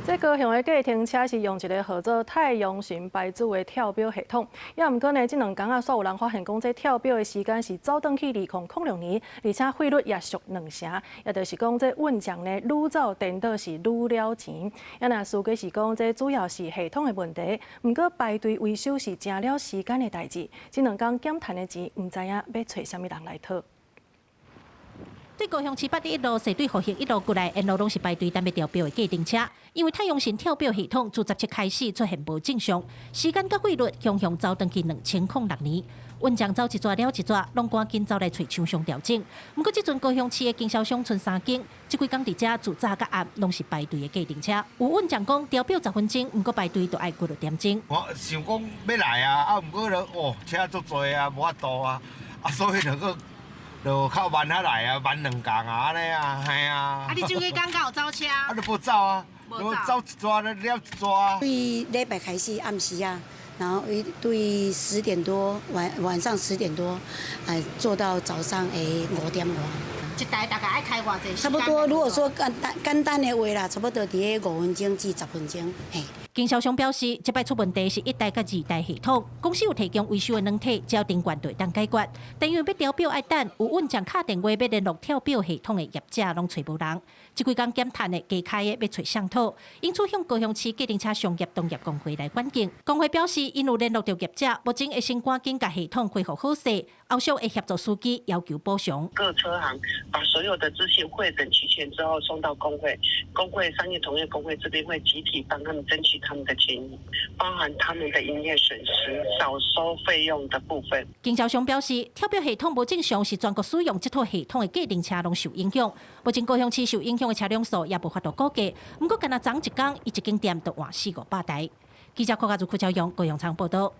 這高雄的計程車是用一个號做太陽神牌子的跳錶系統，也毋過呢，這兩工啊，煞有人發現講，這跳錶的時間是走轉去2006年，而且費率也俗兩成，也就是講，這運將呢愈走顛倒是愈了錢。也若司機是講，這主要是系統的問題，毋過排隊維修是誠了時間的代誌。這兩工減趁的錢，毋知影欲揣啥物人來討。對高雄市八德一路、西對復興一路過來，沿路攏是排隊等欲調錶的計程車。因為太陽神跳錶系統自17開始出現無正常，時間佮費率雄雄走轉去2006年。運將走一逝了一逝，攏趕緊走來揣廠商調整。毋過這陣高雄市的經銷商賰三間，這幾工佇遮自早到暗攏是排隊的計程車。有運將講調錶10分鐘，毋過排隊都愛幾落點鐘。我想講欲來啊，啊毋過就哦車足濟啊，無法度啊，啊所以就閣就較慢仔來啊，慢兩工啊按呢啊，嘿啊。啊，你這幾工敢有走車？啊，都無走啊，無走一逝了一逝啊。對禮拜開始暗時啊，然後對10點多晚上10點多，哎做到早上5點外。一台大概愛開偌濟？差不多，如果說簡單簡單的話啦，差不多佇咧5分鐘至10分鐘，嘿。經銷商表示，這擺出問題是一代佮二代系統，公司有提供維修的軟體，只要登關就會當解決。但因為欲調錶愛等，有運將敲電話欲聯絡跳錶系統的業者攏揣無人。這幾工減趁的加開的欲揣誰討，因此向高雄市計程車商業同業公會來轉建。公會表示，𪜶有聯絡著業者，目前會先趕緊共系統恢復好勢，後續會協助司機要求補償。各車行把所有的資訊彙整齊全之後，送到公會，公會商業同業公會這邊會集體幫他們爭取他們的權益，包含他們的營業損失、少收費用的部分。經銷商表示，跳錶系統無正常，是全國使用這套系統的計程車攏受影響。目前高雄市受影響的車輛數也無法度估計，毋過干焦昨一工，伊一間店就換四五百台。記者郭家如、柯昭陽高雄場報道。